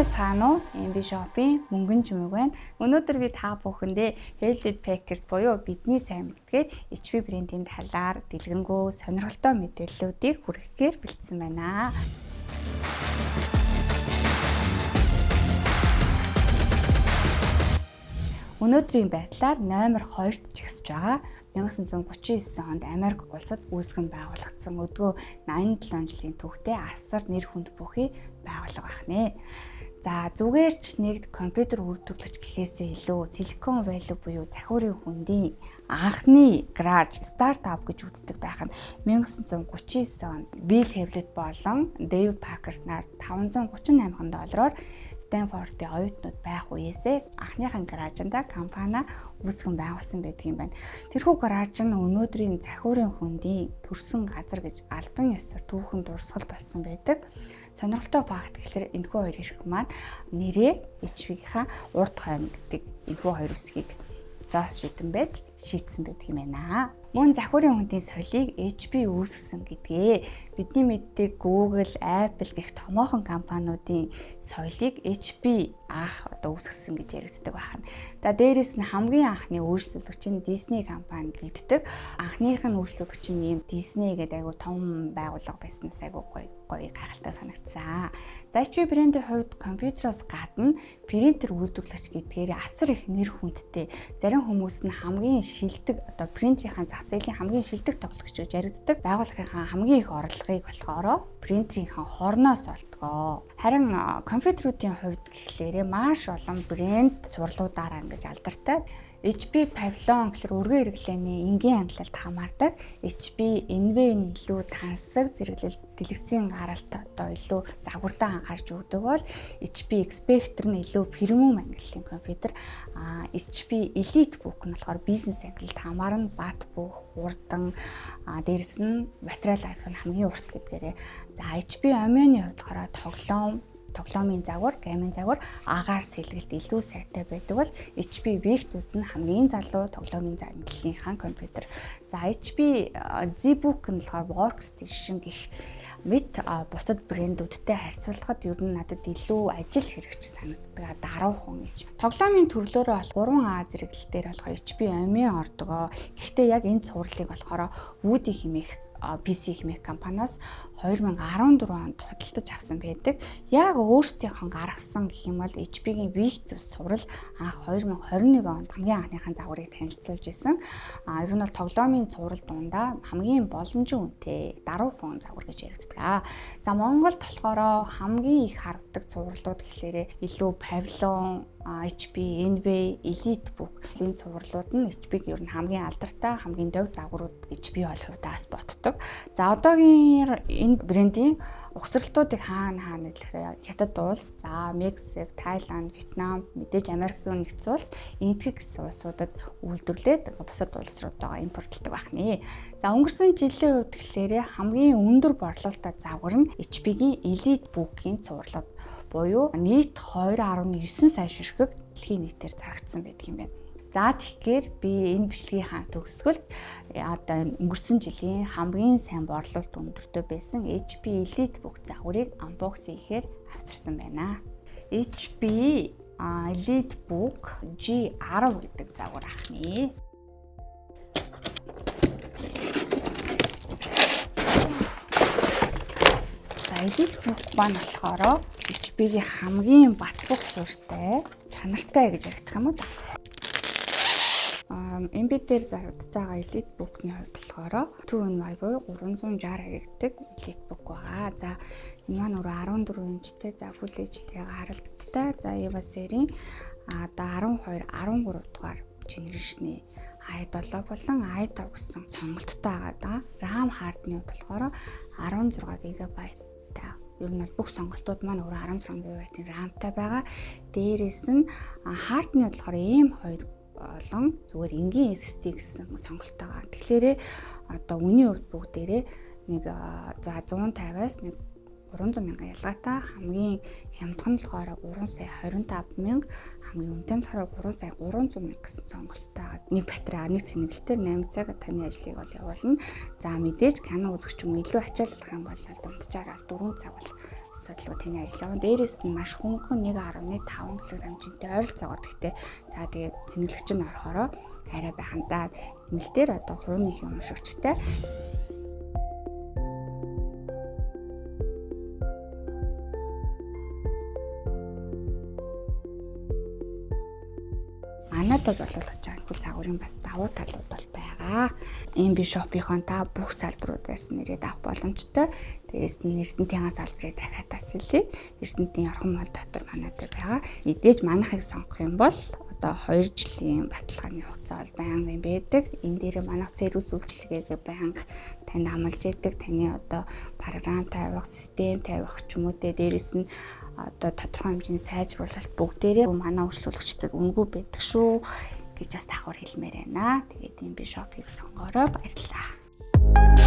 Байцгаана уу? MB Shop-ийн мөнгөн чимэг байна. Өнөөдөр би та бүхэндээ Hewlett Packard буюу бидний сайн мэдгээр HP брендийн талаар дэлгэрэнгүй сонирхолтой мэдээллүүдийг хүргэхээр бэлдсэн байна. Өнөөдрийн байдлаар номер 2-т жигсэж байгаа 1939 онд Америк улсад үүсгэн байгуулагдсан өдгөө 87 жилийн түүхтэй асар нэр хүнд бүхий байгууллага байх нэ. За, зүгээр ч нэг компьютер үйлдвэрлэгч гэхээсээ илүү Silicon Valley буюу захиурын хөндийн анхны гараж стартап гэж үздэг байх нь 1939 онд Bill Hewlett болон Dave Packard нар 538 доллараар Стэнфордын оюутнууд байх үеэсээ анхныхаа гаражинда компани үүсгэн байгуулсан байдаг юм байна. Тэрхүү гараж нь өнөөдрийн захиурын хөндийн төрсөн газар гэж албан ёсоор түүхэн дурсгал болсон байдаг. Сонирхолтой факт гэхлээр энэхүү хоёр хэрэг маань нэрээ HP-ийнхаа урд хойно гэдэг энэхүү хоёр үсгийг Жош Риден байж шийдсэн байдаг юм байна. Мөн захиурын хөндийн соёлыг HP үүсгэсэн гэдгээ бидний мэддэг Google, Apple гэх томоохон компаниудын соёлыг HP анх одоо үүсгэсэн гэж яригддаг байна. За, дээрэс нь хамгийн анхны үйлчлүүлэгч нь Disney компани гэддэг. Анхных нь үйлчлүүлэгч нь ийм Disney гэдэг айгу том байгууллага байснаас айгу гоё гоё гайхалтай санагдсан. За, HP брендийн хувьд компьютероос гадна принтер үйлдвэрлэгч гэдгээр асар их нэр хүндтэй. Зарим хүмүүс нь хамгийн шилдэг одоо принтерийн зах зээлийн хамгийн шилдэг тоглогч гэж яригддаг. Байгууллагынхаа хамгийн их орлогыг болохоор принтерийнхаа хорноос олдгоо. Харин компьютеруудын хувьд гэхлээрээ маш олон брэнд цувралуудаараа ингэж алдартай. HP Pavilion гэхэлэр өргөн хэрэглээний энгийн ангилалд хамаардаг. HP Envy нь илүү тансаг зэрэглэл, дэлгэцийн гаралт одоо илүү загвардаа анхаарч өгдөг бол HP Spectre нь илүү премиум ангиллын компьютер. А HP EliteBook нь болохоор бизнес ангилалд хамаарна, бат бөх, хурдан, а дээрэс нь батарей life нь хамгийн урт гэдгээрээ. За, HP Omen-ийн хувьд болохоор тоглоомын загвар, gaming загвар, агаар сэлгэлт илүү сайтай байдаг бол HP Victus нь хамгийн залуу тоглоомын ангиллынхаа компьютер. За, HP ZBook нь болохоор workstation гэх мэт бусад брэндүүдтэй харьцуулахад ер нь надад илүү ажил хэрэгч санагддаг, даруухан гэж. Тоглоомын төрлөөрөө 3A зэрэглэл дээр болохоор HP Omen ордог. Гэхдээ яг энэ цувралыг болохоор Woody хэмээх PC хэмээх компаниас 2014 онд худалдаж авсан байдаг. Яг өөрсдийнх нь гаргасан гэх юм бол HP-гийн Victus цуврал анх 2021 онд хамгийн анхныхаа загварыг танилцуулж исэн. А ер нь бол тоглоомын цуврал дундаа хамгийн боломжийн үнэтэй даруухан загвар гэж яригддаг. За, Монголд болохоор хамгийн их харагддаг цувралууд гэхлээрээ илүү Pavilion, HP, Envy, EliteBook энэ цувралууд нь HP-г ер нь хамгийн алдартай, хамгийн дог загварууд гэж би бол хувьдаас боддог. За, одоогийн энэ брендийн угсралтуудыг хаана хаана гэхээр Хятад улс, за Мексик, Таиланд, Вьетнам, мэдээж Америкийн нэгдсэн улс, Энэтхэг гэсэн улсуудад үйлдвэрлээд бусад улс руугаа импортлдог байх нэ. За, өнгөрсөн жилийн хувьд гэхлээрээ хамгийн өндөр борлуулалттай загвар нь HP-гийн EliteBook-ийн цувралууд буюу нийт 2.9 сая ширхэг дэлхийн нийтээр зарагдсан байдаг юм байна. За, тэгэхээр би энэ бичлэгийн төгсгөлд одоо өнгөрсөн жилийн хамгийн сайн борлуулалт өндөртэй байсан HP EliteBook загварыг unbox хийхээр авчирсан байна. HP EliteBook G10 гэдэг загвар ах нэ. За, EliteBook маань болохоор HP-гийн хамгийн бат бөх суурьтай, чанартай гэж яригдах юм уу да. MB дээр зарагдаж байгаа EliteBook-ны хувьд болохоор 2 in 1 буюу 360 харагддаг EliteBook байгаа. За, энэ маань өөрөө 14 инчтэй, за Full HD гаралттай. За, EVA серийн одоо 12, 13 дугаар generation-ы i7 болон i5 гэсэн сонголттой байгаа даа. RAM hard-ны хувьд болохоор 16 ГБ-тай. Ер нь бол бүх сонголтууд маань өөрөө 16 ГБ-ийн RAM-тай байгаа. Дээрээс нь hard-ны болохоор M2 болон зүгээр энгийн SSD гэсэн сонголттой байгаа. Тэгэхээр одоо үнийн хувьд бүгдээрээ нэг за 150-аас нэг 300 мянган ялгаатай, хамгийн хямдхан нь болохоор 3 сая 25 мянга, хамгийн үнэтэй нь болохоор 3 сая 300 мянга гэсэн сонголттой. Нэг батарей, нэг цэнэглэлтээр 8 цаг таны ажлыг бол явуулна. За, мэдээж кино үзэх ч юм уу, илүү ачааллах юм бол дунджаар 4 цаг бол судалгаа таны ажил явна. Дээрээс нь маш хөнгөн 1.5 кг жинтэй ойролцоогоор гэхдээ за тэгээд цэнэглэгч нь орохороо арай байхандаа нэмэлтээр одоо хувийн уншигчтай. Манайд бол боловсруулж байгаа энэхүү загварын бас давуу талууд бол байгаа. MB Shop-ийн та бүх салбаруудаас нэрээд авах боломжтой. Дээрээс нь Эрдэнтийн салбарыг дахиад бас хэлье. Эрдэнтийн орхон мол дотор манай дээр байгаа. Мэдээж манайхыг сонгох юм бол одоо 2 жилийн баталгааны хугацаа бол байнга юм байдаг. Энэ дээр манайх сервис үйлчилгээгээ байнга танд амлаж яадаг. Таны одоо програм тавих, систем тавих ч юм уу те дээрээс нь одоо тодорхой хэмжээний сайжруулалт бүгдээрээ манай үйлчлүүлэгчдэд үнэгүй байдаг шүү гэж бас давхар хэлмээр байна. Тэгээд MB Shop-ыг сонгоорой, баярлалаа.